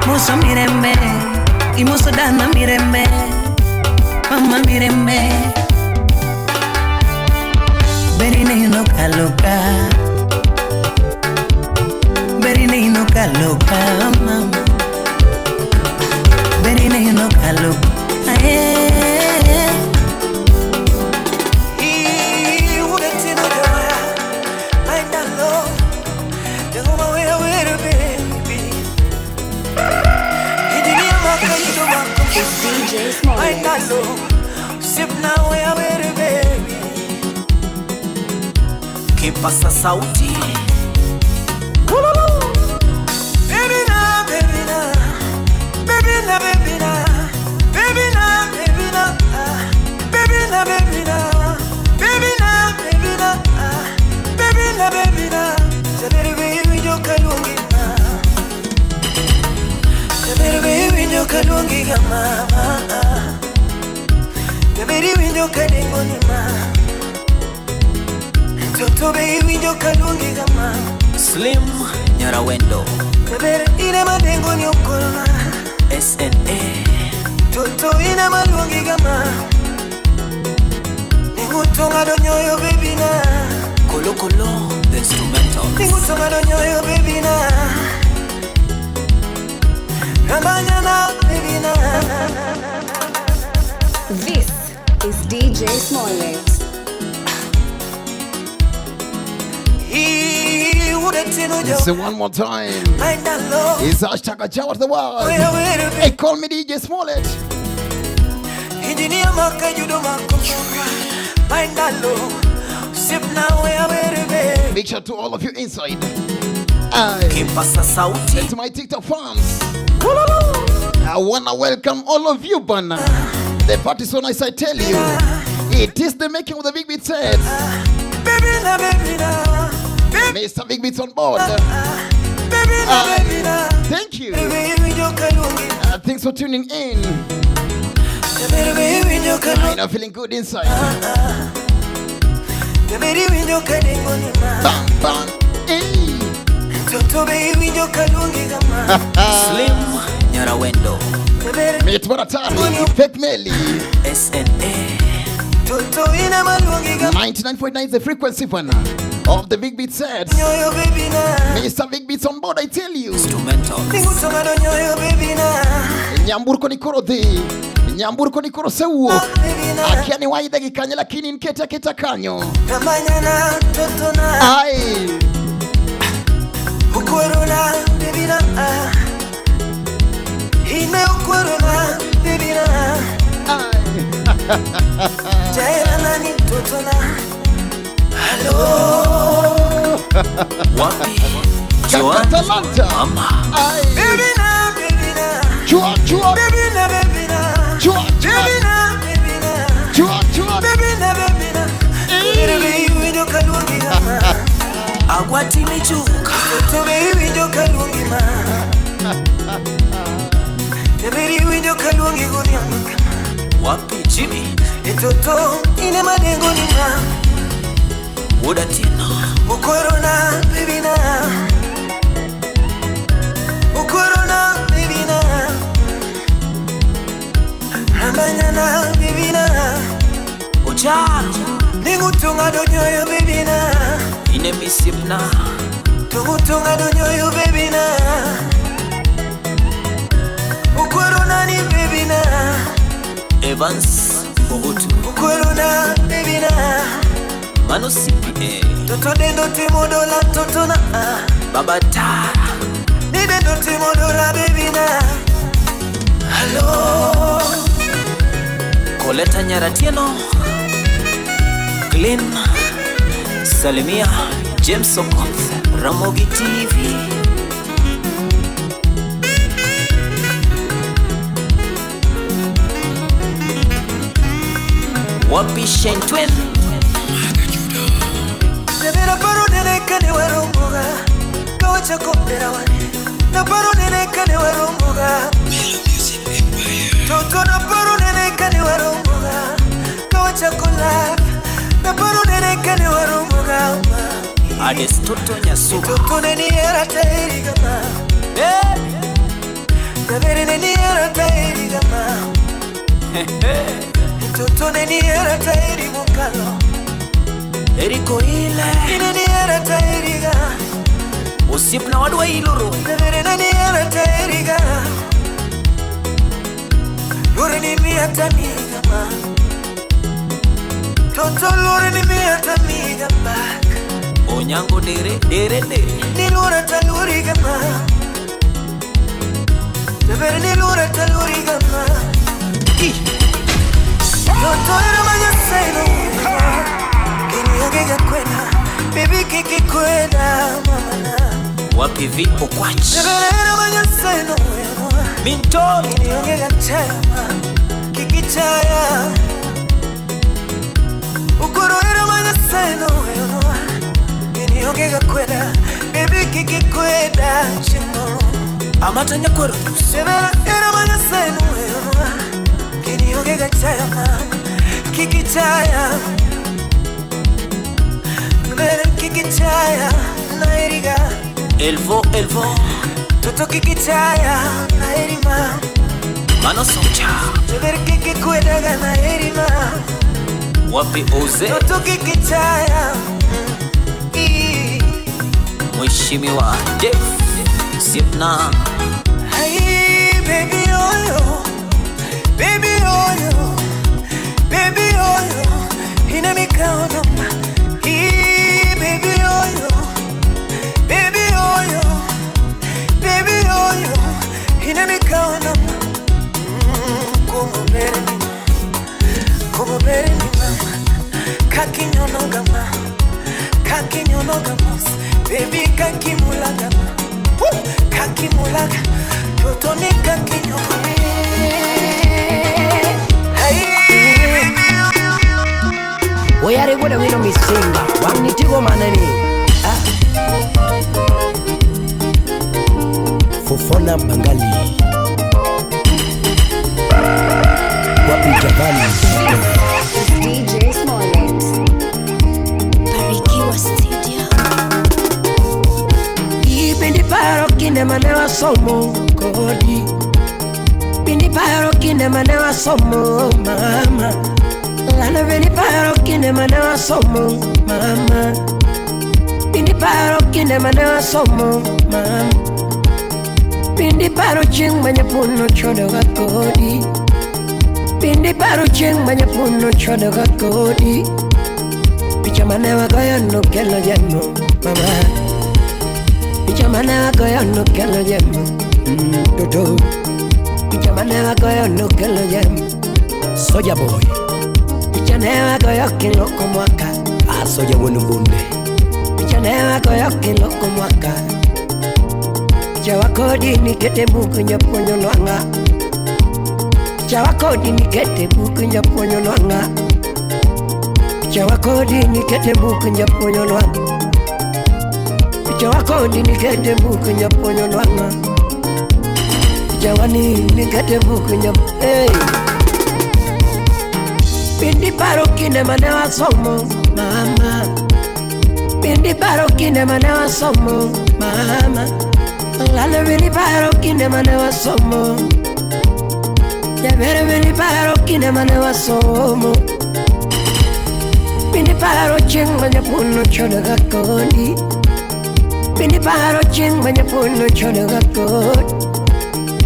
Mose mirembe, imose dana mirembe. Mama mirembe. Berine no kaloka. Berine no kaloka mama. Berine no kaloka. It's DJ Smollett. Kipasa sauti. Baby na, baby na, baby na, baby na, baby na, baby na, baby na, baby na, baby na, baby na, baby na, baby na. Jabere baby joka luongi ma, jabere baby joka luongi ga mama, jabere winjo ka dengo ni ma. Toto baby joka luongi ga ma. Slim Nyarawendo. Jabere ine madengo ni okolna. SNA. Toto ine maluongi ga ma. Ningutonga donyoyo baby na. Kolo Kolo the instrumental. Ningutonga donyoyo baby na. Rambanyana baby na. This is DJ Smollett. Say one more time. It's hashtag Ajawa to the world. Hey, call me DJ Smollett. Big shout to all of you inside. And to my TikTok fans. I wanna welcome all of you, Bana. The party so nice, I tell you. It is the making of the Big Beat set. Mr. Big Beats on board. Thank you. Thanks for tuning in. I'm feeling good inside. Bang, bang, hey. Slim Nyarawendo. Mate Baratari, Fake Meli. SNA. 99.9 is the frequency one of the Big Beat sets. Mr. Big Beats on board, I tell you. Instrumental. Nyamburko ni koro dhi. Nyamburko ni koro sewuok. Akia ni waidhe gi kanye lakini nketa keta kanyo. Ai. Hello. Wapi? Joan. Talanta. Mama. Ai. Baby na, baby na. Chua, chua. Baby na, baby na. Chua, chua. Baby na, baby na. Chua, chua. Baby na, baby na. Baby winjo kaluongi mama. Agwati michuka. Toto baby winjo kaluongi ma. Baby winjo kaluongi godhiambo kama. Wapi Jimmy Itoto ine madengo nima Wudatino Ukorona baby na Ukorona baby na Rambanyana baby na Ocharo Ningutunga donyoyo baby na Ine misipna Tungutunga donyoyo baby na Ukorona ni baby na Evans Bogutu Ukorona baby na Mano CPA Toto dendo timodola toto na Baba Tara Ni dendo timodola baby na Hello Koleta Nyaratieno Glenn Salimia James Okoth Ramogi TV Wapi Shentwen Nebera paro neneka ne waromboga Kawacha kopera wane Na paro neneka ne waromboga Toto na paro neneka ne waromboga Kawacha kolap Na paro neneka ne waromboga Ades Toto Nyasuba Toto neni era tairi gama Nebere neni era tairi gama Toto neni era tairi mukalo Eriko ile Neni era tairi ga Usipna wadwa iluru Nebere neni era tairi ga Lore ni miata migama Toto lore ni miata migama Onyango dere dere dere Ni lora taluri gama Nebere ni lora taluri gama Toto era manyaseno Kini yogega kwena Baby kiki kwena mama na Wapi vipo kwachi Nebere era manyaseno Mintori Kini yogega chema Kiki chaya Ukoro era manyaseno Kini yogega kwena Baby kiki kwena chimoro Amata nyakwero Nebere era manyaseno Kini yogega chaya Kiki chaya Nebere kiki chaya Naeriga Elvo Elvo Toto kiki chaya Naerima Mano Socha Nebere kiki kwedaga Naerima Wapi Oze Toto kiki chaya Mheshimiwa Jeff Sipna Hey baby oyo Baby oyo Baby oyo Ina mikaono Hey baby oyo Baby oyo Baby oyo Ina mikaono Como berni Como berni mama Kakinyono gama Kakinyono gamos Baby kakimulaga Kakimulaga Totoni kakinyono Oyare gwada wino misinga Wanitigo manani Fofona Bangali Wapi Javani DJ Smollett Barikiwa Studio. Bindi paro kinde mane wasomo kodi Bindi paro kinde mane wasomo mama Lana bindi paro kinde mane wasomo mama Bindi paro kinde mane wasomo mama Bindi paro chieng' manyapuno chodoga kodi Bindi paro chieng' manyapuno chodoga kodi Picha mane wagoyo nokelo jemo mama Picha mane wagoyo nokelo jemo Toto Picha mane wagoyo nokelo jemo Soja boy Picha ne wagoyo kiloko mwaka Ah soja wuon bunde Picha ne wagoyo kiloko mwaka Picha wakodi nikete buku nyapuonjo nwang'a Picha wakodi nikete buku nyapuonjo nwang'a Picha wakodi nikete buku nyapuonjo nwang'a Picha wakodi nikete buku nyapuonjo nwang'a Picha wani nikete buku nyapuonjo. Hey! Bindi paro kinde mane wasomo mama. Bindi paro kinde mane wasomo mama. Lalo bindi paro kinde mane wasomo. Jabere bindi paro kinde mane wasomo. Bindi paro chieng' mane puno chodo ga kodi. Bindi paro chieng' mane puno chodo ga kodi.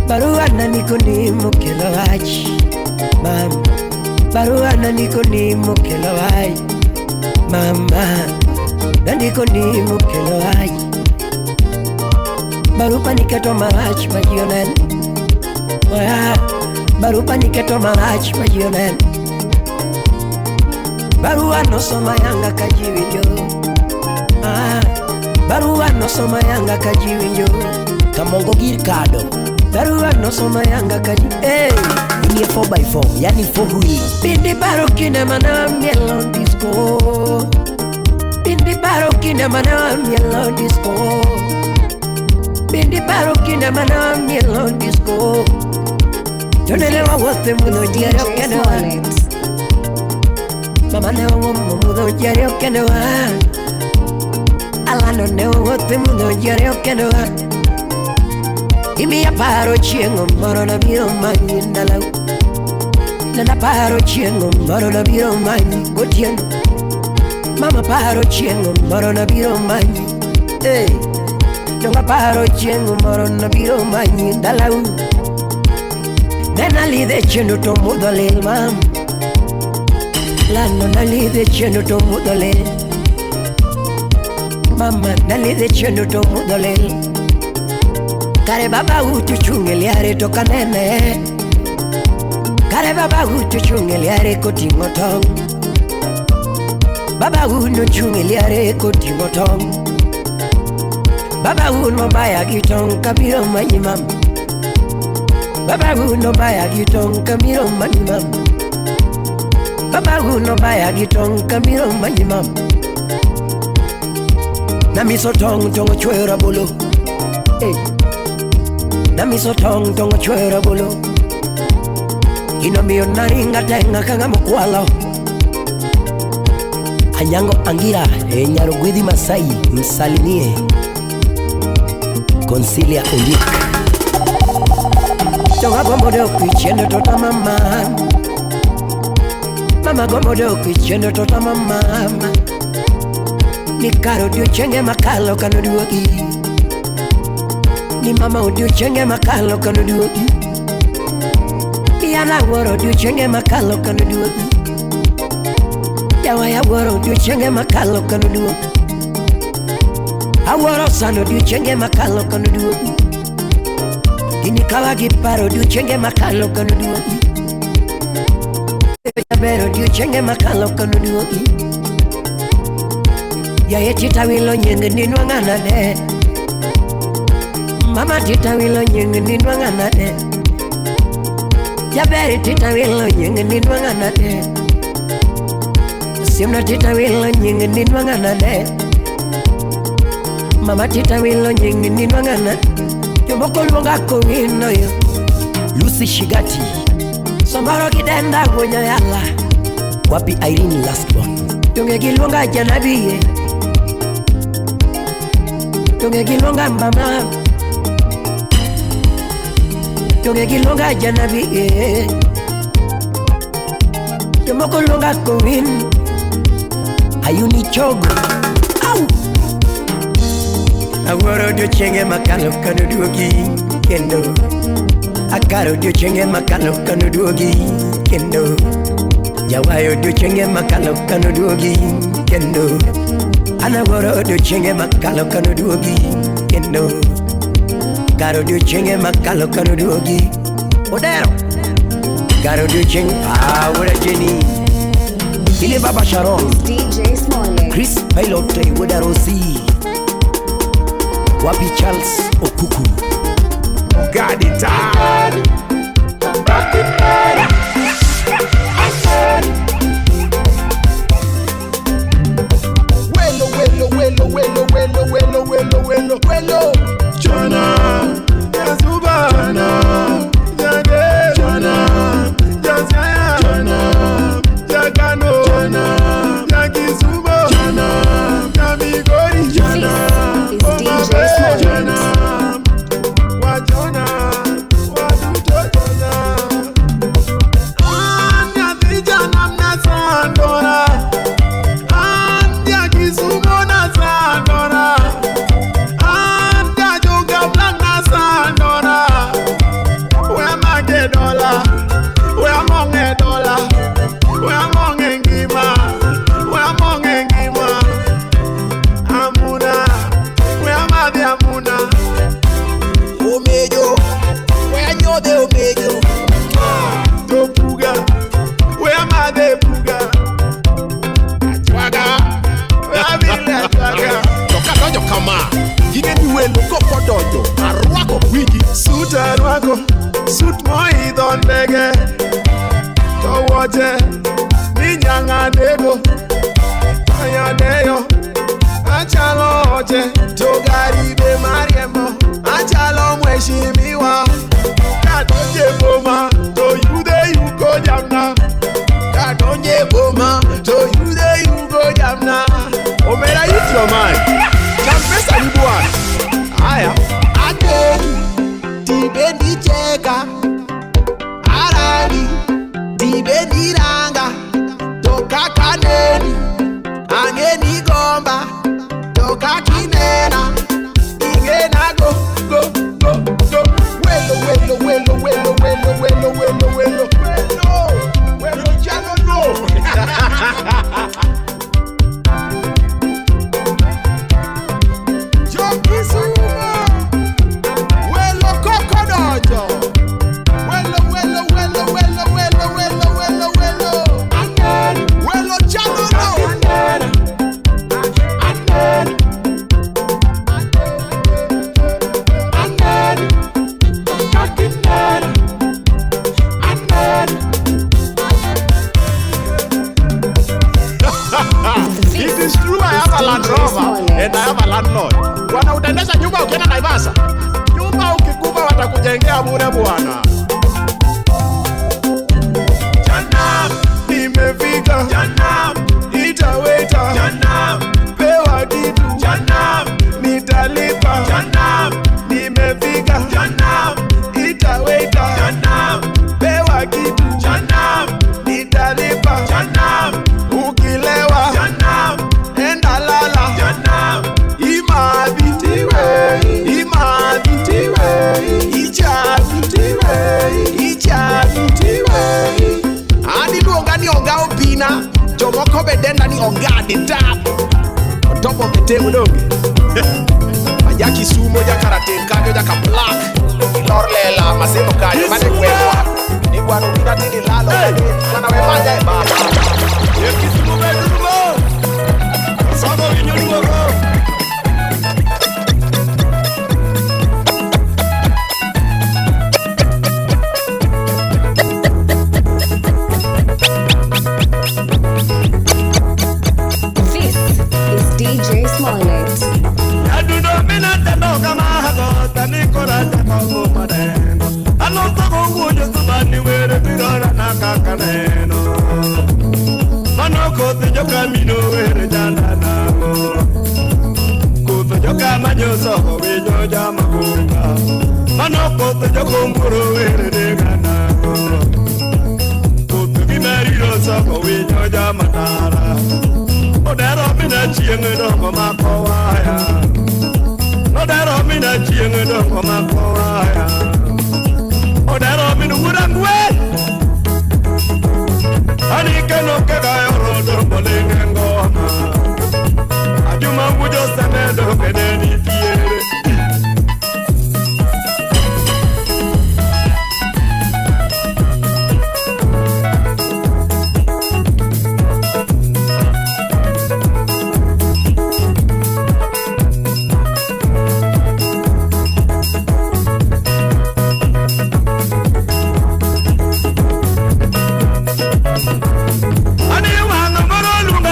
Barua nandiko ni mokelo wach mama. Barua nandiko ni mokelo wach mama. Nandiko ni mokelo wach. Barupa niketo marach ma ji onen. Oya, barupa niketo marach ma ji onen. Barua nosoma yanga ka ji winjo. Ah, barua nosoma yanga ka ji winjo. Kamongo gir kado. Barua nosoma yanga ka ji. Hey, Inie 4x4, yani 4 wheel. Bindi paro kinde mane wamielo disco. Bindi paro kinde mane wamielo disco. Bindi paro kinde mane wamielo disco. Jonele wawuothe mudho ji ariyo DJ kendewa. Smollett. Mama ne wawuomo mudho ji ariyo kendewa. Alando ne wawuothe mudho ji ariyo kendewa. Imiya paro chieng' moro nabiro manyi ndalau. Nana paro chieng' moro nabiro manyi gotieno. Mama paro chieng' moro nabiro manyi. Hey. Donga paro chieng' moro nabiro manyi ndalau. Nena lidhe chendo to mudho lil mam. Lano nalidhe chendo to mudho lil. Mama nalidhe chendo to mudho lil. Kare baba utu chung' e liare to kanene. Kare baba utu chung' e liare koting'o tong'. Baba uno chung' e liare koting'o tong'. Baba uno baya gi tong' kabiro manyi mam. Baba uno baya gi tong' kabiro manyi mam. Baba uno baya gi tong' kabiro manyi mam. Namiso tong' tong' ochweyo rabolo. Hey. Namiso tong' tong' ochweyo rabolo. Gino miyo naringa tenga ka ng'ama kwalo. Anyango Angira, e Nyarogwedhi Masai, msalimie Consilia Ondiek. Donga gombo dok chendo tota mama. Mama gombo dok chendo tota mama. Ni karo odiochienge makalo kanoduogi. Ni mama odiochienge makalo kanoduogi. Yana wuoro odiochienge makalo kanoduogi. Yawa ya wuoro odiochienge makalo kanoduogi. Awuoro sana odiochienge makalo kanoduogi. Gini kawa gi paro odiochienge makalo kanoduogi. Jaber odiochienge makalo kanoduogi. Yaye tita wilo nying ni nwang'a nade. Mama tita wilo nying ni nwang'a nade. Jaber tita wilo nying ni nwang'a nade. Simna tita wilo nying ni nwang'a nade. Mama tita wilo nying ni nwang'a nade. Jomoko luonga kowino yo. Lucy Shigati. Samoro gidenda gwonyo yala. Wapi Irene Lastborn. Donge giluonga janabi. Donge giluonga mama. Donge giluonga janabi. Jomoko luonga kowin. Ayuni Chogo. Au! Awuoro odiochienge makalo kanoduogi kendo. Akaro odiochienge makalo kanoduogi kendo. Jawayo odiochienge makalo kanoduogi kendo. An awuoro odiochienge makalo kanoduogi kendo. Karo odiochienge makalo kanoduogi. Odero. Karo odiochieng' awuora Jenny. Ile Baba Sharon. DJ Smollett. Chris Pilot Wuoda Rosi. Wapi Charles Okuku. Welo, welo, welo, welo, welo, welo, welo, welo, welo. Chana, Yazuba, Chana, Jage, Chana, Jazaya, Chana, Jage. Moidho ndege to wuoche ni nyang'anego Anyadeyo achalo oche to gari be mariembo achalo mheshimiwa Kadonje boma to yude yuko jamna Kadonje boma to yude yuko jamna Omera eat your mind. Cham pesa ni bwana. Haya Ate tibendi cheka Arani tibendi ranga Toka kaneni angeni gomba Toka kinena ingena go go go go Welo welo welo welo welo welo welo welo welo welo chalo no. It is true, I have a Land Rover and I have a landlord. Bwana utaendesha nyumba ukienda Naivasha. Nyumba ukikufa watakujengea bure bwana. Jana nimefika. Jana itaweta. Jana pewa kitu. Jana nitalipa. Jana nimefika. Jana itaweta. Jana pewa kitu. Jana nitalipa. Jana ukilewa. Jana enda lala. Jana imabitiwe imabitiwe ichabitiwe ichabitiwe Adi luonga ni onga opina jomoko be denda ni onga the tap On top of the table donge. Aja Kisumo ja karate kanyo ja ka black Lor lela masemo kanyo mane kwemwa ni bwana upina tini lalo bwana we manya e baba Ye Kisumo be dumo Somo winyo duogo. This is DJ Smollett. Adundo mina tendo kama hago tani kora temo maneno Alo togo wuoyo tubani were birora na kakaneno Mano kothi joka mino were janda nango Kothi joka manyo soho winyo jama kunga Mano kothi joka mburo were nega nango Kothi gimeriro soho winyo jama tara Odero mina chieng' dongo mako waya Odero mina chieng' dongo mako waya Odero mina wuda ngwe Ani keno kega yoro dongo lenge ngoma Ajuma wujo seme donge ne nitiere.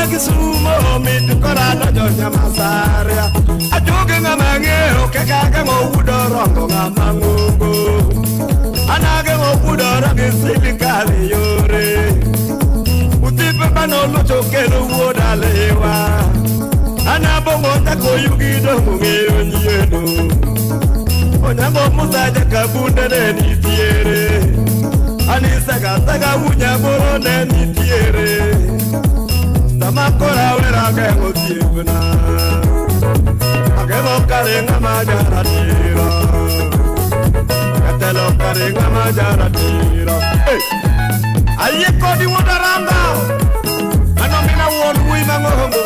Kisumo mitukora na jonya masaria ajoge ngama ngeo keka ngo udorongo ngama ngungu anage ngo udorongo silikali yore utipe bano locho kelo wuoda lewa anabongo takoyugido ng'eyo nyieno onyango musa jakabunde ne nitiere anisega taga wunyamoro ne nitiere Tamakora wera gengo tiebna Agemo karenga majara tiro Katelo karenga majara tiro. Hey! Aye kodi wodaranga Ano mina won wui mangohongo.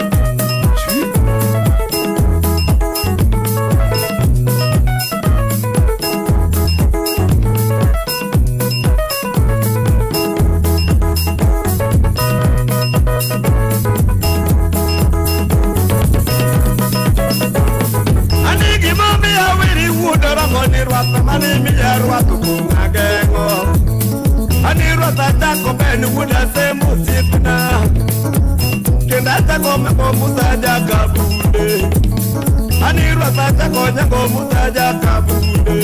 mani miya rwath kuom ageng'o. Ani rwath achako ben wuoda semo osiepna. Kendo achako mako Musa jakabunde. Ani rwath achako nyango Musa jakabunde.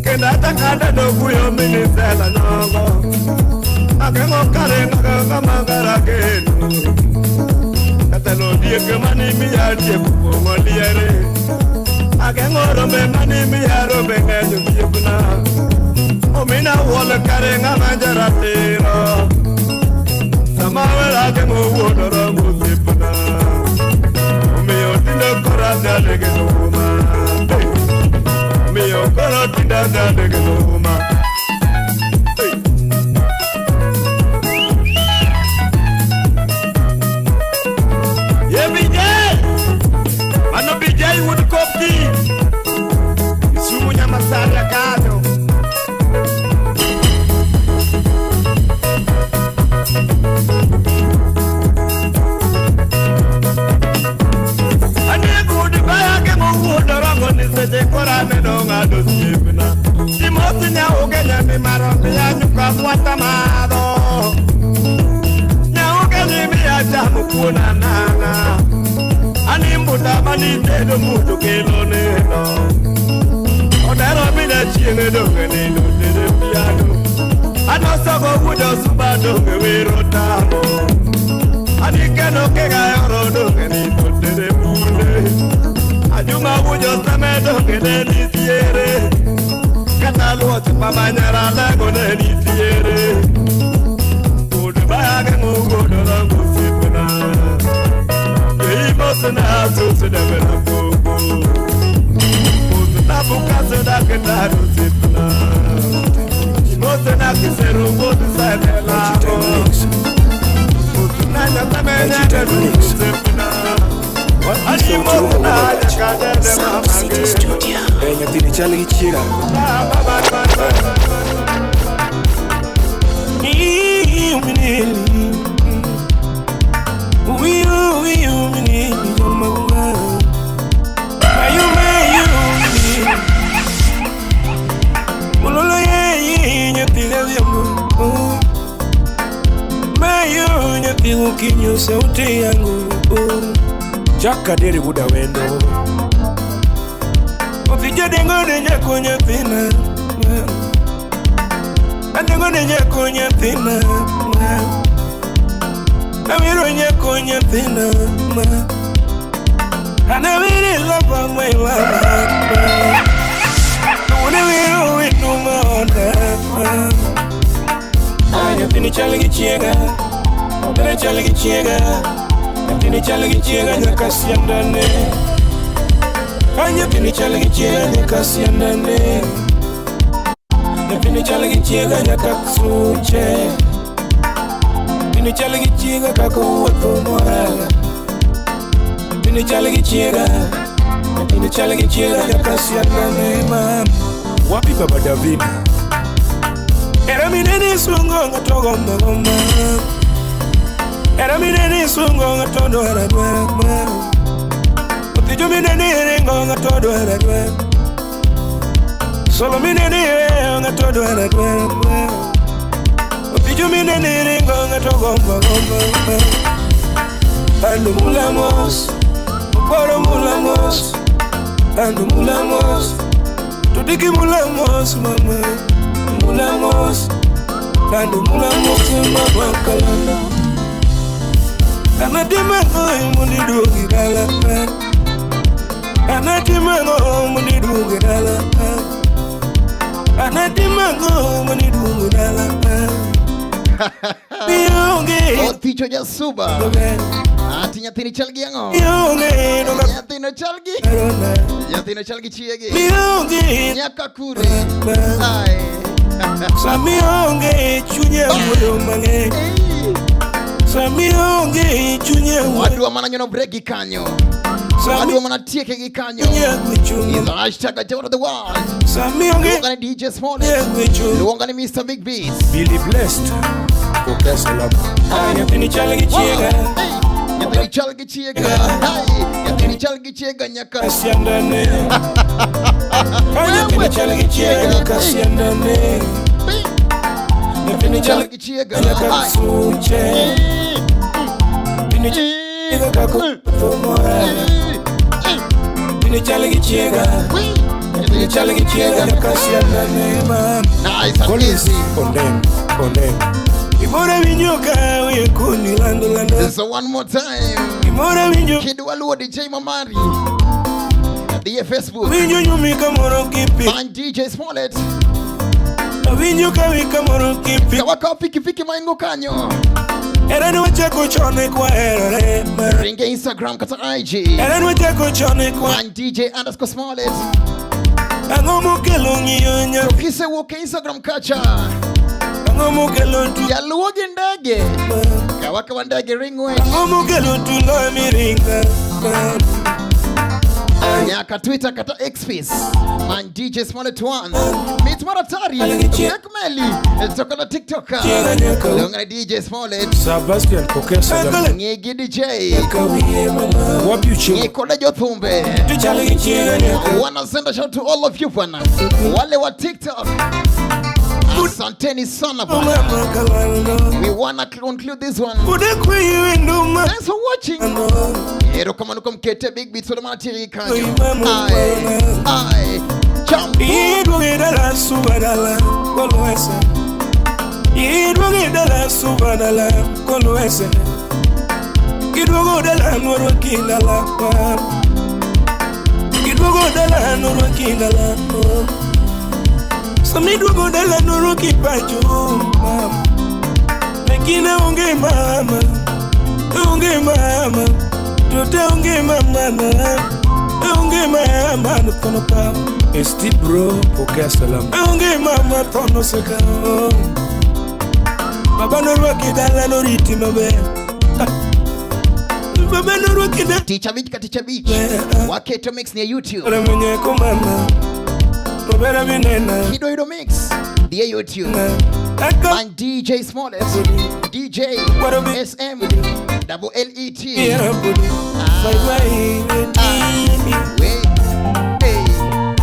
Kendo achako adedo guyo minisela nyongo. Ageng'o kare ng'aga magara geno. Katelo dieke mani miya diek kuong'o liere. Ageng'o rombe mani miya rombe ng'eny osiepna. Omina wuol kare ng'ama jaratiro. Sama wera ageng'o wuod orongo osiepna. Omiyo tinde koro adhi gi dhuma. Omiyo koro tinde adhi gi dhuma. Ye BJ! Mano BJ wuod Kopki. Kisumu Nyamasaria kanyo. Seche kora neno ng'ado osiepna. Timosi nyauge nyami maro miya nyuka mwata madho. Nyauge ni miya chamo kuon anang'a. Ani mbuta mani tedo muto kelo neno. Odero mida chieng' donge nindo tede piano. Anosogo wuod osuba donge wero tamo. Ani keno kega yoro donge nindo tede bunde. Ajuma wujo same donge ne nitiere. Kata luoch mama nyara lego ne nitiere. Wuod bageng'o wuod orango osiepna. Yeimosna susuna bena koko. Usna bukasuna ketaro osiepna. Imosna kiseru wuod sanelamo. Usna nyasame nyaka osiepna. Sound City Studio. Nyathini chal gi chiega. Sauti yangu Chaka deri wuda wendo. Ofija dengo ne nyako nyathina. Adengo ne nyako nyathina. Awiro nyako nyathina. Anawiri love my love. Nune wiro winu maona. Nyathini chal gi chiega. Obere chal gi chiega. Nyathini chal gi chiega nyaka siandane. Nyathini chal gi chiega nyaka siandane. Nyathini chal gi chiega nyaka suche. Nyathini chal gi chiega kaka owuotho moraga. Nyathini chal gi chiega. Nyathini chal gi chiega nyaka siandane mam. Wapi baba David? Era minene sungo ng'ato gombo gombo. Era minene sungo ng'ato dwaro dwaro. Otijo minene ringo ng'ato dwaro dwaro. Solo minene ng'ato dwaro dwaro. Otijo minene ringo ng'ato gombo gombo. Ando mulamos, okoro mulamos. Ando mulamos, tudiki mulamos mama. Mulamos, ando mulamos mama kalanda. Anatimango mundiduogi dala. Anatimango mundiduogi dala. Anatimango mundiduogi dala. Oticho Jasuba. Ati nyathini chal gi ang'o? Nyathino chal gi. Nyathino chal gi chiege. Nyaka kure. Ai. Sami onge chunye wuoyo mang'eny. Sami onge chunye wuoyo. Wadwa mana nyono break gi kanyo. Wadwa mana tieke gi kanyo. Is hashtag Joy of the World. Sami onge. Luonga ni DJ Smollett. Luonga ni Mr. Big Beats. Billy Blessed. Pokea salamu. Nyathini chal gi chiega. Nyathini chal gi chiega. Hai, nyathini chal gi chiega nyaka siandane. Nyathini chal gi chiega nyaka siandane. Nyathini chal gi chiega nyaka suche. Nyathini chiega kakuthumora. Nyathini chal gi chiega. Nyathini chal gi chiega nyaka siandane. Nice and easy. Ondeng, ondeng. Imora winjo ka we kuni lando lando. So one more time. Imora winjo Kidwa luwo DJ Mamari. The Facebook. Winjo nyumi kamoro kipi. And DJ Smollett. Winjo ka wi kamoro kipi. Kawakawo pikipiki ma in go kanyo. Erani wachako chon kwa erore. Ringe Instagram kata IG. Erani wachako chon kwa and DJ underscore Smollett. Ang'o mokelo ng'iyo nya. To kisewuok e Instagram kacha. Ang'o mokelo tu. Jaluo gi ndege. Kawakawa ndege ringwe. Ang'o mokelo tulo miringa. Nyaka Twitter kata X-Face. Man DJ Smollett 1. Mit maratari. Mek meli. Toka na TikTok. Luonga ni DJ Smollett. Sebastian pokea salamu. Ng'i gi DJ. Wapi uchiemo? Ng'i kode jothumbe. Wanna send a shout to all of you bwana. Wale wa TikTok. Asanteni sana bwana. We wanna conclude this one. Thanks for watching. Erokamano kuom kete Big Beats od mana TV kanyo. Ai, ai, champo. Iduoge dala suba dala kolwese. Iduoge dala suba dala kolwese. Iduogo dala norwaki dala. Iduogo dala norwaki dala. Sami duogo dala norwaki pacho. Mekina onge mama, onge mama. Tote onge mama na, onge mama no tono ka. Esti bro, pokea salamu. Onge mama tono seka. Baba norwaki dala noriti maber. Baba norwaki dala. Teacher Beach ka Teacher Beach. Waketo mix ni YouTube. Ramenye ko mama. Robera binena. Kido Ido mix. The YouTube. And DJ Smollett. DJ SM double L E T.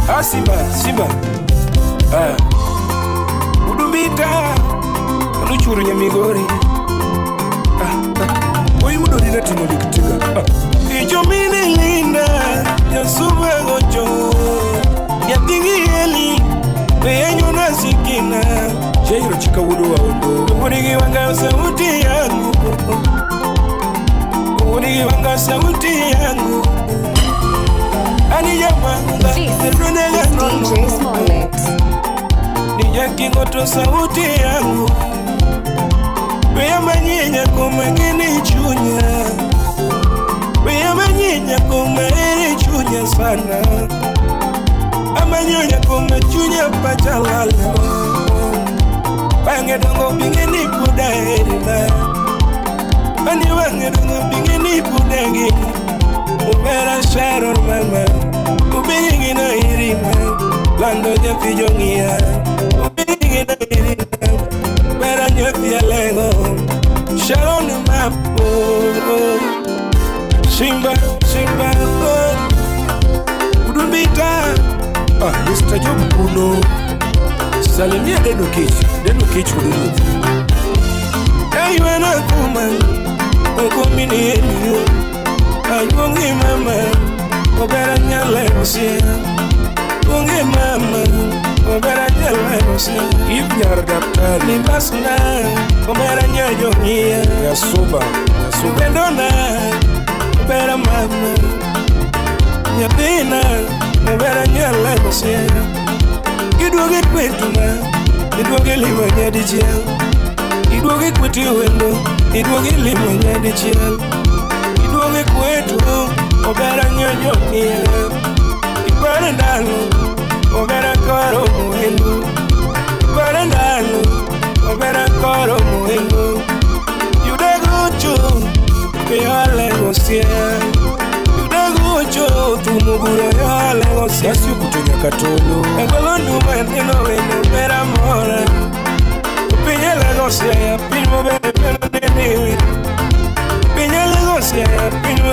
Ah, Simba, Simba. Ah. Udumbita. Anuchuru nyamigori. Ah, ah. Oyi mudori na timo diktiga. Ah. Ijo mine linda, yasuba gocho. Yatingi eli, peyenyo na sikina. Jairo chika wudo wa ondo. Urigi wanga sauti yangu. Urigi wanga sauti yangu. Ani jamangu This is DJ Smollett. Nija kingoto sauti yangu. Weya manyinya kumangini chunya. Weya manyinya kumangini chunya sana. Amanyonya kumachunya pachalala. Wange dongo bingeni puda erina. Ani wange dongo bingeni puda gini. Ubera Sharon mama. Ubingi na irima. Lando nyathi jongia. Ubingi na irima. Ubera nyathi alego. Sharon mama. Simba, Simba. Udumbita. Ah, Mr. Job Kuno. Salimia Deno Kich, Deno Kich wuod. Aywana kuma, okumini eniu. Ayonge mama, obera nyale osia. Onge mama, obera nyale osia. If nyar daktari. Limbasna, obera nyajongia. Yasuba, yasuba. Bendona, obera mama. Nyathina, obera nyale osia. Iduoge kwetu ma, iduoge limo nyadichiel. Iduoge kwetu wendo, iduoge limo nyadichiel. Iduoge kwetu, obera nyonyo miel. Ipare ndalo, obera koro muhendo. Ipare ndalo, obera koro muhendo. Yude gocho, peyale gosia. Yude tumuguro yale gosia. Basi kutonya katolo. Egolo numa ntino wendo bera mora. Pinyele gosia, pimo bere pelo neniwi. Pinyele gosia,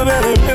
Bere.